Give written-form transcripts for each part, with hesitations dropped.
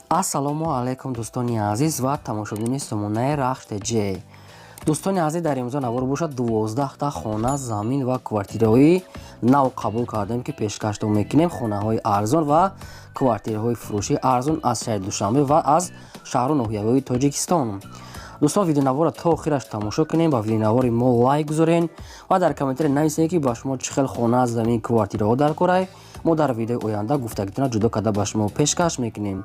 Ассалому алайкум, дӯстони азиз ва тамошобинони сомонаи Рахш ТЖ. Дӯстони азиз, дар имрӯза навор бошад, 12та хона, замин ва квартираҳои нав қабул кардем, ки пешкаштон мекунем. Хонаҳои арзон ва квартираҳои фурӯшии арзон аз шаҳри Душанбе ва аз шаҳру ноҳияҳои Тоҷикистон. Дӯстон, видеонаворро то охираш тамошо кунем, ба видеонавори мо лайк гузорен ва дар комментария нависед, ки ба шумо чӣ хел хона, замин, квартираҳо дар корай. Мо дар видеои оянда гуфтагитона ҷудо карда ба шумо пешкаш мекунем.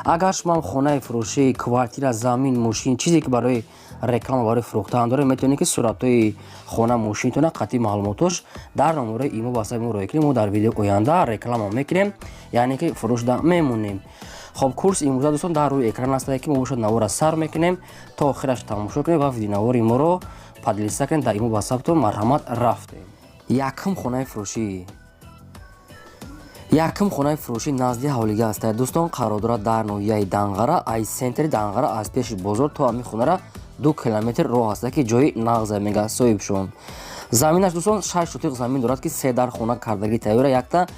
Агар шумо хонаи фурӯшӣ, квартира, замин, мошин, чизе ки барои реклама, барои фурӯхтан доред, метавонед, ки суратҳои хона, мошинтона қатъи маълумотош дар номерои имо ватсапи мо роя кунед. Мо дар видеои оянда реклама мекунем, яъне ки фурӯшда мемонем. Хоб, курс имрӯза, дӯстон, дар рӯи экран астае, ки мо бошад навора сар мекунем, то охираш тамошо кунем ва видеонавори моро поделиться кунем дар имо ватсаптон. Марҳамат, рафтем. Якум хонаи фурӯшӣ. Якум хонаи фурӯшӣ назди ҳавлига аст, дӯстон, қарор дорад дар ноҳияи Данғара. Аз центри Данғара, аз пеши бозор то ҳамин хонара 2 километр роҳ аст, ки ҷои нағза мега соҳибшон. Заминаш, дӯстон, 6 сотиқ замин дорад, ки се дар хона кардагӣ тайёра, якта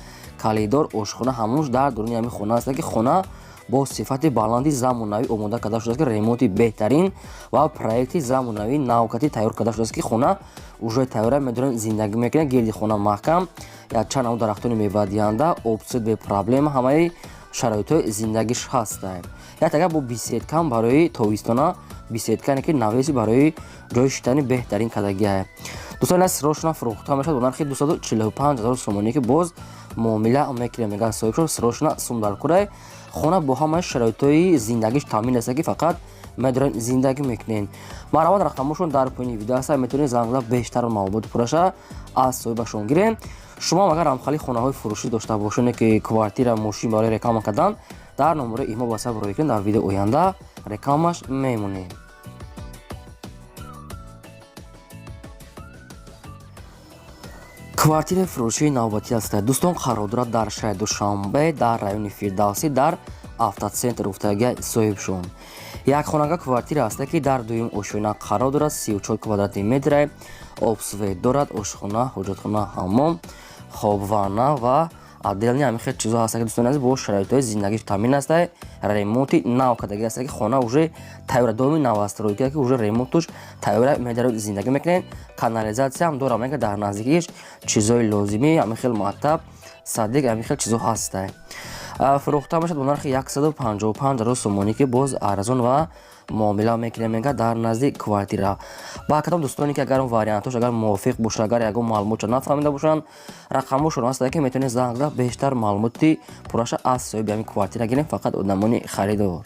калидор, ошхона ҳамуш дар дуруни ҳамин хона аст, ки хона бо сифати баланди замонавӣ омода карда шудааст, ки ремонти беҳтарин ва проекти замонавӣ навкатӣ тайёр карда шудааст, ки хона уже тайёра, медорем, зиндагӣ мекунем. Гирди хона маҳкам, якчанд намуд дарахтони мевадиҳанда, обсуд бепроблема, ҳамаи шароитҳои зиндагиш ҳастанд. Яктага бо беседкам барои тобистона, беседка ки навеси барои ҷои шитани беҳтарин кардагиа. Дӯстон, ина срочно фурӯхта мешавад бо нархи 245 ҳазор сомонӣ, ки боз муомила мекунем, мегӯяд соҳибшон. Срочно сум дар курай. Хона бо ҳамаи шароитҳои зиндагиш таъмин аст, ки фақат медорен, зиндагӣ мекунен. Марҳамат, рақамошон дар поёни видео аст, метавонед занг зада, бештар маълумоти пурраша аз соҳибашон гирем. Шумо агар ҳамхали хонаҳои фурӯшӣ дошта бошед, ки квартира, мошин барои реклама кардан, дар номерои имо ватсап роя кунед, дар видеои оянда рекламаш мемонем. Квартираи фурӯшии навбатӣ аст, дӯстон, қарор дорад дар шаҳри Душанбе, дар райони Фирдавсӣ, дар автоцентр гуфтагия соҳибшон. Якхонага квартира аст, ки дар дуюм ошёна қарор дорад, 34 квадратный метра, обсвет дорад, ошхона, ҳоҷатхона, ҳаммом, хоб, ванна ва отдельный ҳамин хел чизо ҳаст, ки, дӯстони азиз, бо шароитҳои зиндагиш таъмин аст. Ремонти нав кардаги аст, ки хона уже тайёра, доми новостройка, ки уже ремонтуш тайёра, медарод, зиндагӣ мекунед. Канализатсия ҳам дорам, мега дар наздикиш чизои лозимӣ, ҳамин хел мактаб, садик, ҳамин хел чизо ҳаста. Фурӯхта мешавад бо нархи 155 ҳазор сомонӣ, ки боз арзон ва муомила мекунем, мега дар назди квартира. Ба кадом дӯстоне ки агар вариантош агар мувофиқ бошад, агар ягон маълумотшо нафаҳмида бошанд, рақамҳошон ҳаст, ки метавонед занг зада, бештар маълумоти пурраша аз соҳиби ҳамин квартира гирем. Фақат одамони харидор.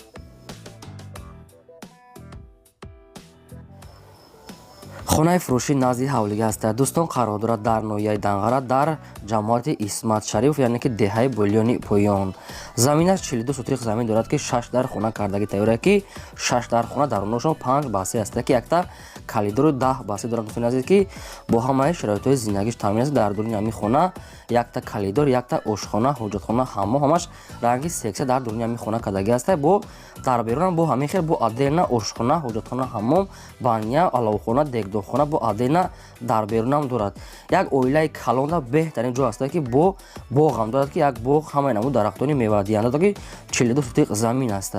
Хонаи фурӯшӣ назди ҳавлига аст, дӯстон, қарор дорад дар ноҳияи Данғара, дар ҷамоати Исмат Шариф, яъне ки деҳаи Бӯлёни Поён. Заминаш 42 сотиқ замин дорад, ки шаш дар хона кардаги тайёра, ки шаш дар хона даруношон 5 ба 3 аст, ки якта калидору 10 ба 3 дорад, дӯстони азиз, ки бо ҳамаи шароитҳои зиндагиш таъмин аст. Дар дуруни ҳамин хона якта калидор, якта ошхона, ҳоҷатхона, ҳаммом, ҳамаш ранги секса дар дуруни ҳамин хона кардаги аст. Бо дар берунам бо ҳамин хел бо отдельно ошхона, ҳоҷатхона, ҳаммом, баня, аловхона, дегдонхона бо отдельно дар берунам дорад. Як оилаи калонда беҳтарин ҷо аст, ки бо боғам дорад, ки як боғ, ҳамаи намуд дарахтони мевадиҳанда, ки 42 сотиқ замин аст,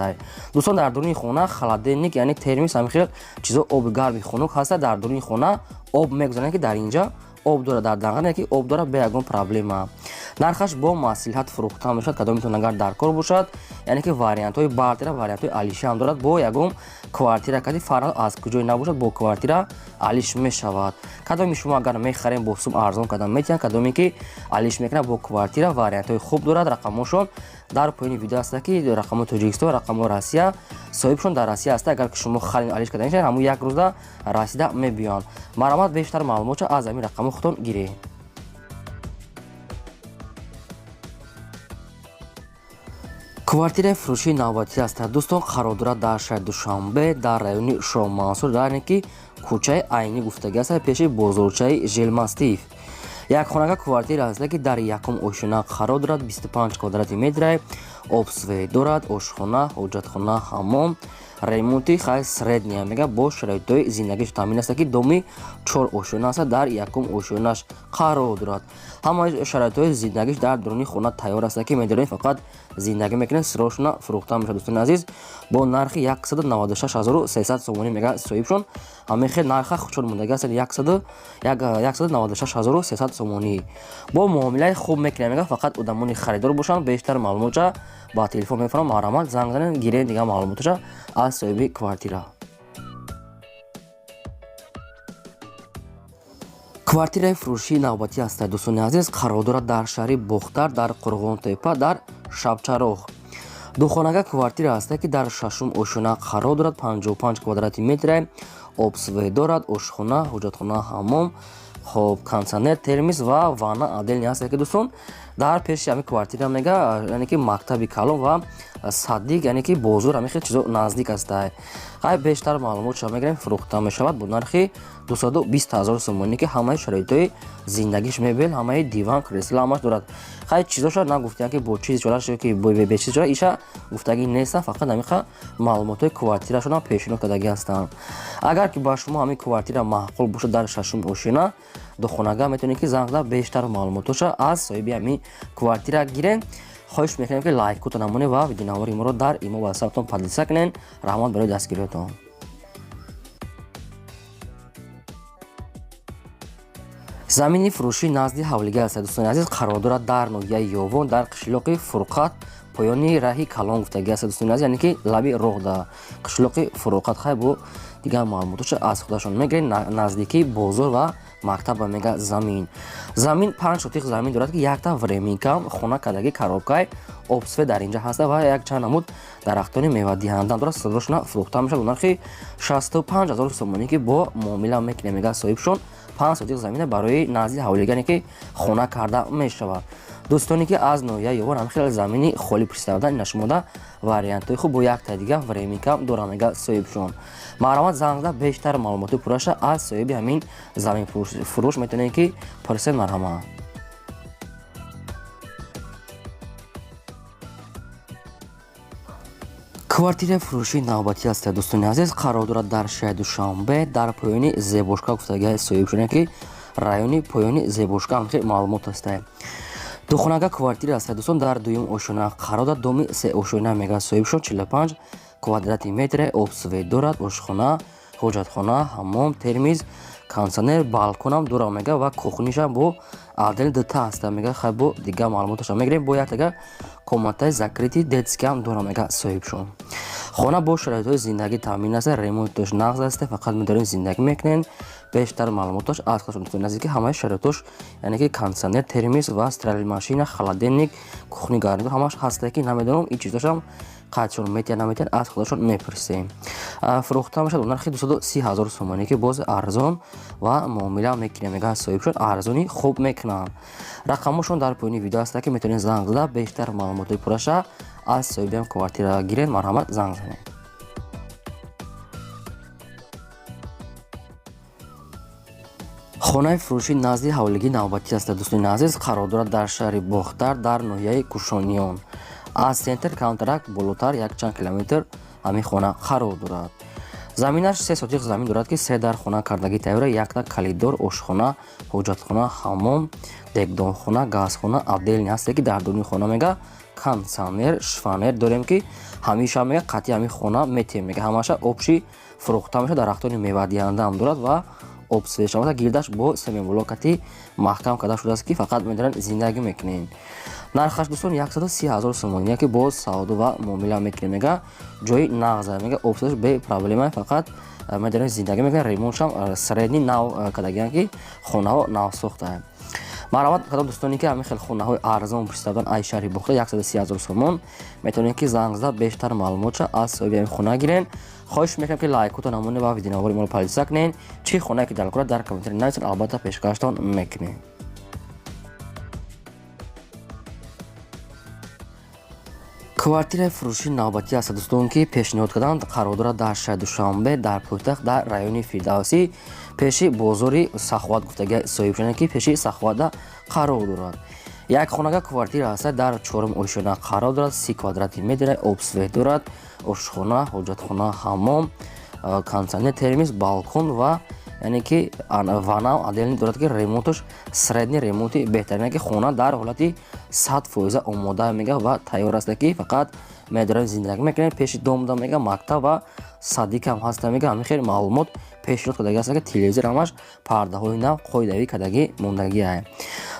дӯстон. Дар дуруни хона холодильник, яъне термис, ҳамин хел чизо, оби гарми хунук ҳаста. Дар дуруни хона об мегузаранд, ки дар инҷа об дорад, дар Данғара ки об дорад, бе ягон проблема. Нархаш бо маслиҳат фурӯхта мешавад. Кадомитон агар дар кор бошад, яъне ки вариантҳои бартера, вариантҳои алиша ҳам дорад. Бо ягон квартира кади фарқ аз куҷое набошад, бо квартира алиш мешавад. Кадоми шумо агар мехарем, бо сум арзон кардан метиҳанд. Кадоме ки алиш мекунад бо квартира, вариантҳои хуб дорад. Рақамҳошон дар поёни видео аст, ки рақамҳои Тоҷикистон, рақамҳои Россия. Соҳибшон дар Россия аст. Агар ки шумо харин, алиш кардан, ҳамун як рӯза расида мебиёнд. Марҳамат, бештар маълумотшо аз ҳамин рақамҳо худтон гиред. Квартираи фурӯшии навбатӣ аст, дӯстон, қарор дорад дар шаҳри Душанбе, дар райони Шоҳмансур, дар ки кӯчаи Айнӣ гуфтагӣ аст, пеши бозорчаи Жилмастив. Якхонага квартира аст, ки дар якум ошёна қарор дорад, 25 квадрати метра, обсвет дорад, ошхона, ҳоҷатхона, ҳаммом. Ремонти хай средний мега, бо шароитҳои зиндагиш таъмин аст, ки доми чор ошёна аст, дар якум ошёнаш қарор дорад. Ҳамаи шароитҳои зиндагиш дар дуруни хона тайёр аст, ки медорем, фақат зиндагӣ мекунем. Срочно фурӯхта мешавад, дӯстони азиз, бо нархи 196 300 сомонӣ мега соҳибшон. Ҳамин хел нарха хучон мондагӣ аст, 196 300 сомонӣ. Бо муомилаи хуб мекунем мега, фақат одамони харидор бошанд. Бештар маълумотша ба телефон мефармоям, марҳамат, занг занед, гиред дигар маълумоташа аз соҳиби квартира. Квартираи фурӯшии навбатӣ ҳастад, дӯстони азиз, қарор дорад дар шаҳри Бохтар, дар Қурғонтепа, дар Шабчароғ. Духонага квартира ҳаста, ки дар шашум ошёна қарор дорад, 55 квадрати метре, обсвет дорад, ошхона, ҳоҷатхона, ҳаммом, хоб, кондитсионер, термос ва ванна отдельный ҳаста, ки дӯстон, дар пеши ҳамин квартира мега, яъне ки мактаби калон ва садик, яъне ки бозор, ҳамин хел чизо наздик ҳаста. Хай, бештар маълумотша мегирем. Фурӯхта мешавад бо нархи 220 000 сомонӣ, ки ҳамаи шароитҳои зиндагиш, мебел, ҳамаи диван, кресла, ҳамаш дорад. Хай, чизоша нагуфтиян, ки бо чиз чораш ки бечиз чора, иша гуфтагӣ нестан, фақат ҳамиқа маълумотҳои квартирашонам пешниҳод кардагӣ ҳастанд. Агар ки ба шумо ҳамин квартира маъқул бошад, дар шашум ошёна, духонага, метавонед ки занг зада, бештар маълумотоша аз соҳиби ҳамин квартира гиред. Хоҳиш мекунем, ки лайкотон намонед ва видеонавори моро дар имо ва ватсаптон поделиться кунед. Раҳмат барои дастгириётон. Замини фурӯшӣ назди ҳавлига аст, дӯстони азиз, қарор дорад дар ноҳияи Ёвон, дар қишлоқи Фурқат, поёни раҳи калон гуфтагӣ аст, дӯстони азиз, яъне ки лаби роҳда, қишлоқи Фуруқат. Хай, бо дигар маълумотоша аз худашон мегиред. Наздикии бозор ва мактаба мега замин. Замин 5 сотих замин дорад, ки якта временка хона кардаги, коробкай, обсвет дар инҷа ҳаста ва як чанд намуд дарахтони мевадиҳанда дорад. Срочно фурӯхта мешавад бо нархи 65 000 сомонӣ, ки бо муомила мекунем мега соҳибшон. 5 сотих замина барои назди ҳавлигане, ки хона карда мешавад. Дӯстоне, ки аз ноҳияи Ёвон ҳам хеле замини холӣ пурсида, ина шумода вариантҳои хуб, бо якта дига временка дорам мега соҳибшон. Марҳамат, занг зада, бештар маълумоти пурраша аз соҳиби ҳамин замин фурӯш метавонед ки пурсед. Марҳамат. Квартираи фурӯшии навбатӣ аст, дӯстони азиз, қарор дорад дар шаҳри Душанбе, дар поёни Зебошка гуфтагиҳои соҳибшоне, ки райони поёни Зебошка, ҳамхел маълумот ҳастае. Духонага квартира аст, дӯстон, дар дуюм ошёна қарор дорад, доми сеошёна мега соҳибшон, 45 квадрати метре, обсвет дорад, ошхона, ҳоҷатхона, ҳаммом, термос, кондитсионер, балконам дорад мега ва кухнишам бо отдельно дута ҳаста мега. Хай, бо дигар маълумоташа мегирем. Бо яктага комнатаи закрытый детскиам дорад мега соҳибшон. Хона бо шароитҳои зиндагӣ таъмин аст, ремонтош нағз аст, фақат медорем, зиндагӣ мекунем. Бештар маълумотош аз худашон, дӯстони азиз, ки ҳамаи шароитош, яъне ки кондитсионер, термос ва стиральный машина, холодильник, кухни гарнитур, ҳамаш ҳаста, ки намедонам, ин чизошам қадшон метиҳад, наметиҳад, аз худашон мепурсем. Фурӯхта мешавад бо нархи 230 000 сомонӣ, ки боз арзон ва муомила мекунем мега соҳибшон, арзони хуб мекунанд. Рақамошон дар поёни видео ҳаста, ки метавонед занг зада, бештар маълумотҳои пурраша аз соҳибиам квартира гиред. Марҳамат, занг занед. Хонаи фурӯшӣ назди ҳавлигии навбатӣ аст, дӯстони азиз, қарор дорад дар шаҳри Бохтар, дар ноҳияи Кушониён. Аз центр камтарак болотар, якчанд километр ҳамин хона қарор дорад. Заминаш 3 сотих замин дорад, ки се дар хона кардагӣ тайёра, якта калидор, ошхона, ҳоҷатхона, ҳаммом, дегдонхона, газхона отдельный ҳасте, ки дар дуруни хона мега кондитсионер, шифоньер дорем, ки ҳамеша мега қатъи ҳамин хона метиҳем мега, ҳамаша общий фурӯхта мешавад. Дарахтони мевадиҳандаам дорад ва обсвет, гирдаш бо семенблокати маҳкам карда шудааст, ки фақат медоранд, зиндагӣ мекунем. Нархаш, дӯстон, 130 000 сомонӣ, яке боз савдо ва муомила мекунем мега. Ҷои нағза мега, обсветаш бе проблема, фақат медорем, зиндагӣ мекунем. Ремонтшам средний, нав кардагиан, ки хонаҳо навсохтаанд. Марҳамат, кадом дӯстоне, ки ҳамин хел хонаҳои арзон пурсида буданд ай шаҳри Бохта, 130 000 сомон, метавонед ки занг зада, бештар маълумотша аз соҳиби ҳамин хона гирен. Хоҳиш мекунам, ки лайкотон намонед ва видеонавори моро поделиться кунед. Чӣ хонае ки дар кора, дар комментарий нависед, албатта пешкаштон мекунем. Квартираи фурӯшии навбатӣ аст, дӯстон, ки пешниҳод карданд, қарор дорад дар шаҳри Душанбе, дар пойтахт, дар райони Фирдавсӣ, пеши бозори Саховат гуфтагӣ соҳибшоне, ки пеши Саховата қарор дорад. Як хонага квартира ҳаста, дар чорум ошёна қарор дорад, 30 квадрати метр, обсвет дорад, ошхона, ҳоҷатхона, ҳаммом, кондиционер, термис, балкон ва яъне ки ванна отдельный дорад, ки ремонташ средний ремонти беҳтарин, ки хона дар ҳолати 100% омода мега ва тайёр аст, ки фақат медорем зиндагӣ мекунем. Пеши дом да мега мактаб ва садик ам ҳаста мега. Ҳамин хел маълумот пешниҳод кардагӣ аст, ки телевизор ҳамаш, пардаҳои нав, қоидавӣ кардагӣ мондагиа.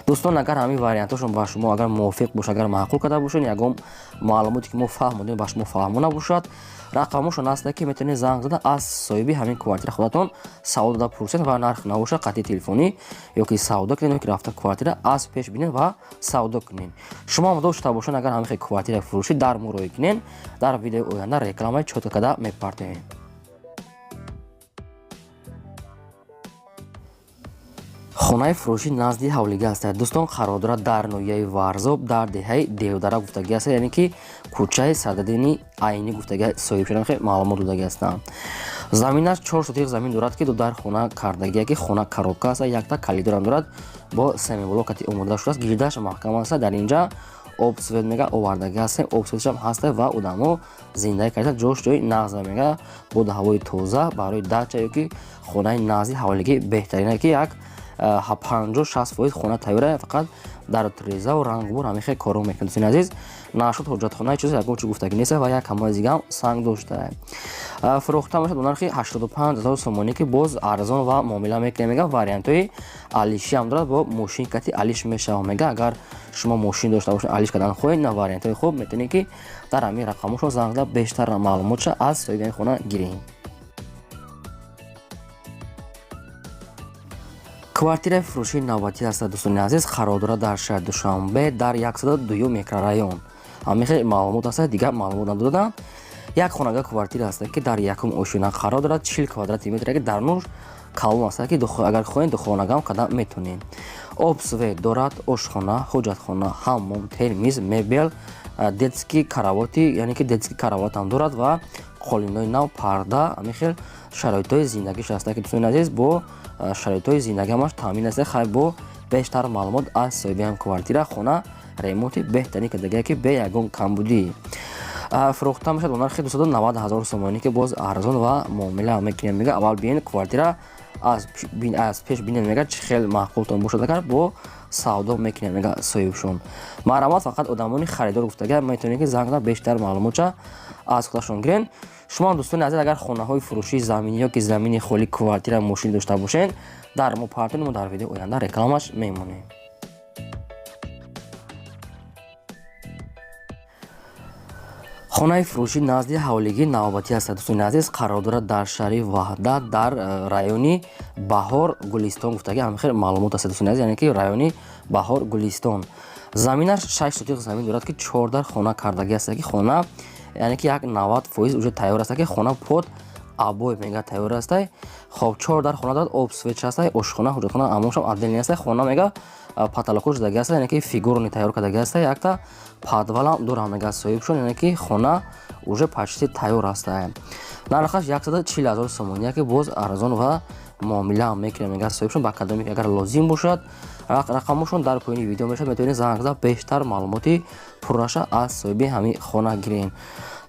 Дӯстон, агар ҳамин вариантҳошон ба шумо агар мувофиқ бошад, агар маъқул карда бошед, ягон маълумоте ки мо фаҳмодем ба шумо фаҳмо набошад, рақамошон ҳаста, ки метавонед занг зада аз соҳиби ҳамин квартира худатон савол дода пурсед ва нарх набошад, қатъи телефонӣ ё ки савдо кунед, ё ки рафта квартира аз пеш бинед ва савдо кунед. Шумо ҳам дошта бошед агар ҳамин хел квартира фурӯшӣ, дар мо роҳӣ кунед, дар видеои оянда рекламаи чётко карда мепартоем. Хонаи фурӯшӣ назди ҳавлига аст. Дӯстон, қарор дорад дар ноҳияи Варзоб, дар деҳаи Девдара гуфтагӣ аст, яъне ки кӯчаи Садриддини Айнӣ гуфтагӣ соҳиб шудам, хел маълумот додагӣ ҳастам. Заминаш 4 сотих замин дорад, ки ду дар хона кардагия, ки хона коробка аст, якта калидорам дорад, бо семиблокати омода шудааст, гирдаш маҳкам аст. Дар инҷа об свет мега овардагӣ ҳастем, об светшам ҳаста ва одамо зиндагӣ карда, ҷош ҷои нағза мега, боду ҳавои тоза барои дача ё ки хонаи назди ҳавлигӣ беҳтарина, ки як 50-60% хона тайёра, фақат дар трезаву рангбур ҳамин хел коро мекунад. Дӯстони азиз, нашуд ҳоҷатхонаи чиз ягон чи гуфтагӣ нест ва як ҳамаи дигам санг дошта. Фурӯхта мешавад бо нархи 85 000 сомонӣ, ки боз арзон ва муомила мекунем мега. Вариантҳои алишӣ ҳам дорад, бо мошин кати алиш мешавад мега. Агар шумо мошин дошта бошед, алиш кардан хоҳед, на вариантҳои хуб, метавонед ки дар ҳамин рақамошон занг зада бештар маълумотша аз соҳиби хона гирем. Квартираи фурӯшии навбатӣ аст, дӯстони азиз, қарор дорад дар шаҳри Душанбе, дар 102 микрорайон. Ҳамин хел маълумот аст, дигар маълумот надодам. Як хонага квартира аст, ки дар якум ошёна қарор дорад, 40 квадрати метр, ки дар нуш калон аст, ки агар хоҳед, духонагам карда метавонед. Об свет дорад, ошхона, ҳоҷатхона, ҳаммом, термиз, мебел, детский каравоти, яъне ки детский каравотам дорад ва қолинҳои нав, парда, ҳамин хел шароитҳои зиндагиш аст, ки дӯстони азиз, бо шароитҳои зиндагӣ ҳамаш таъмин аст. Хай, бо бештар маълумот аз соҳиби ҳам квартира. Хона ремонти беҳтарин кардагия, ки бе ягон камбудӣ. Фурӯхта мешавад бо нархи 290 000 сомонӣ, ки боз арзон ва муомила мекунем мега. Аввал биён квартира аз пеш бинед мега, чӣ хел маъқултон бошад, агар бо савдо мекунем мега соҳибшон. Марҳамат, фақат одамони харидор гуфтага метавонед ки занг зада бештар маълумотша аз худашон гирен. Шумо дӯстони азиз, агар хонаҳои фурӯшии заминӣ ё ки замини холӣ, квартира, мошин дошта бошед, дар мо партонем, мо дар видеои оянда рекламаш мемонем. Хонаи фурӯшӣ назди ҳавлигӣ навбатӣ аст, дӯстони азиз, қарор дорад дар шаҳри Ваҳдат, дар райони Баҳор Гулистон гуфтагӣ ҳамин хел маълумот аст, дӯстони азиз, яъне ки райони Баҳор Гулистон. Заминаш 6 сотиқ замин дорад, ки чордар хона кардагӣ аст, ки хона яъне ки як 90% уже тайёр аст, ки хона под обои мега тайёр аст. Хоб, чор дар хона дорад, об свет аст, ошхона, ҳоҷатхона, ҳаммомшам отдельный аст. Хона мега потолокҳо шудагӣ аст, яъне ки фигурный тайёр кардагӣ аст, якта подвалам дорам мега соҳибшон, яъне ки хона уже почти тайёр аст. Нархаш 140 000 сомонӣ, ки боз арзон ва муомила мекунем мега соҳибшон. Ба кадоме агар лозим бошад, рақамошон дар поёни видео мешавад, метавонед занг зада бештар маълумоти пурраша аз соҳиби ҳамин хона гирем.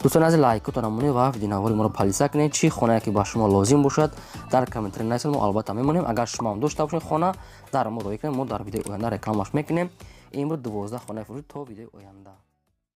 Дӯстони азиз, лайкотон монед ва видеонавори моро подписаться кунед. Чӣ хонае ки ба шумо лозим бошад, дар комментарий нависед, мо албатта мемонем. Агар шумо ҳам дошта бошед хона, дар мо роҳӣ кунед, мо дар видеои оянда рекламаш мекунем. Имрӯз 12 хонаи фурӯшӣ. То видеои оянда.